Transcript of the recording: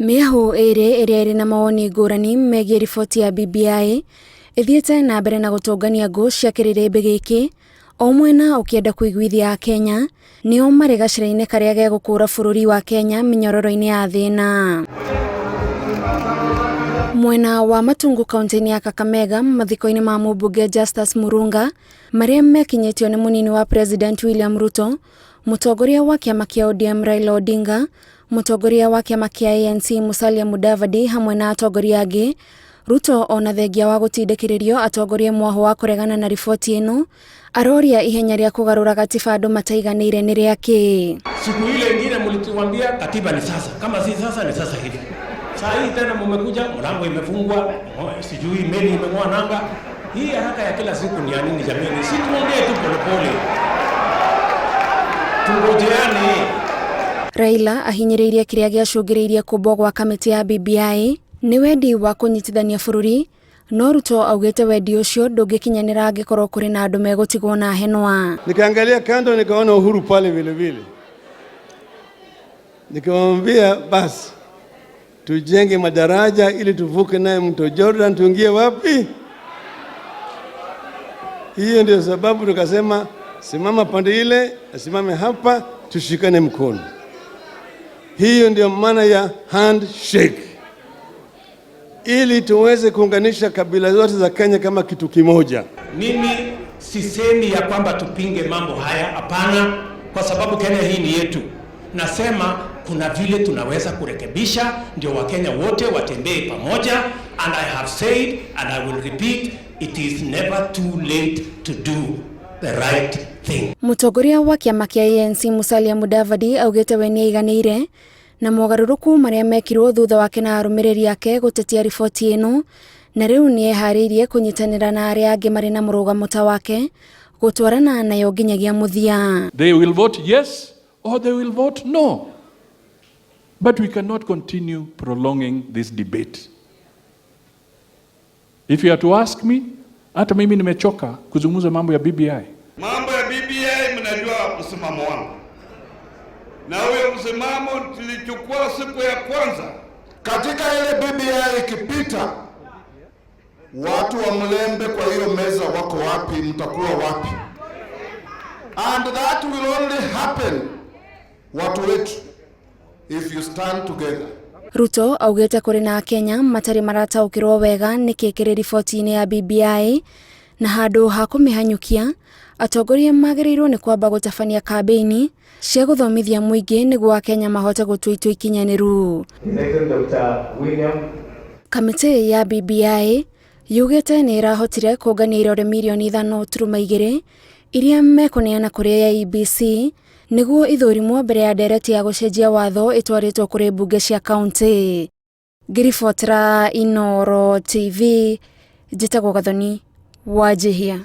Mĩahũ ĩrĩ ĩrĩa ĩrĩ na mawoni ngũrani megiĩ riboti ya BBI ĩthiĩte na mbere na gũtũngania ngũ cia kĩrĩrĩmbĩ gĩkĩ, o mwena ũkĩenda kũiguithia Akenya nĩo marĩ gacĩra-inĩ karĩa gegũkũra bũrũri wa Kenya mĩnyororo-inĩ ya thĩna. Mwena wa Matungu kaunti-inĩ ya Kakamega mathiko-inĩ ma mũmbunge Justus Murunga marĩa mekinyĩtio nĩ mũnini wa President William Ruto, mũtongoria wa kĩama kĩa ODM Raila Odinga, mũtongoria wa kĩama kĩa ANC Musalia Mudavadi hamwe na atongoria angĩ. Ruto ona thengia wa gũtindĩkĩrĩrio atongorie mwahũ wa kũregana na riboti ĩno, aroria ihenya rĩa kũgarũra gatiba andũ mataiganĩire nĩ rĩa kĩ. Siku ile ingine mlituambia katiba ni sasa, kama si sasa ni sasa hivi. Saa hii tena mumekuja, mlango imefungwa, sijui meli imeng'oa nanga. Hii haraka ya kila siku ni ya nini jameni? Si tuongee tu polepole, tungojeane. Raila ahinyĩrĩirie kĩrĩa gĩacũngĩrĩirie kũmbwo gwa kamĩtĩ ya BBI nĩ wendi wa kũnyitithania bũrũri, no Ruto augĩte wendi ũcio ndũngĩkinyanĩra angĩkorwo kũrĩ na andũ megũtigwo na henwa. Nikaangalia kando nikaona Uhuru pale vile vile, nikamwambia basi tujenge madaraja ili tuvuke naye mto Jordan tuingie wapi? Hiyo ndio sababu tukasema simama pande ile, asimame hapa, tushikane mkono. Hiyo ndio maana ya handshake, ili tuweze kuunganisha kabila zote za Kenya kama kitu kimoja. Mimi sisemi ya kwamba tupinge mambo haya, hapana, kwa sababu Kenya hii ni yetu. Nasema kuna vile tunaweza kurekebisha ndio Wakenya wote watembee pamoja, and I have said and I will repeat, it is never too late to do the right thing. Mũtongoria wa kĩama kĩa ANC Musalia Mudavadi augĩte we nĩaiganĩire na mogarũrũku marĩa mekirwo thutha wake na arũmĩrĩri ake gũtetia riboti ĩno, na rĩu nĩeharĩirie kũnyitanĩra na arĩa angĩ marĩ na mũrũgamo ta wake gũtwarana nayo nginyagia mũthia. They will vote yes or they will vote no. But we cannot continue prolonging this debate. If you are to ask me, hata mimi nimechoka kuzungumza mambo ya BBI. Mambo ya BBI mnajua msimamo wangu, na huyo msimamo tulichukua siku ya kwanza. Katika ile BBI ikipita, watu wa Mulembe kwa hiyo meza wako wapi? Mtakuwa wapi? And that will only happen, watu wetu, if you stand together. Ruto augĩte kũrĩ na Akenya matarĩ marataũkĩrwo wega nĩkĩ kĩrĩ riboti-inĩ ya BBI, na handũ ha kũmĩhanyũkia atongoria magĩrĩirwo nĩ kwamba gũtabania kambĩini cia gũthomithia mũingĩ nĩguo Akenya mahote gũtua itua ikinyanĩru. Kamĩtĩ ya BBI yugĩte nĩ ĩrahotire kũngania irore mirioni 5.2 iria mekũneana kũrĩ IEBC nĩguo ithũrimwo mbere ya ndereti ya gũcenjia watho ĩtwarĩtwo kũrĩ mbunge cia kaunti. Ngĩribotera Inooro TV, njĩtagwo Gathoni Wanjihia.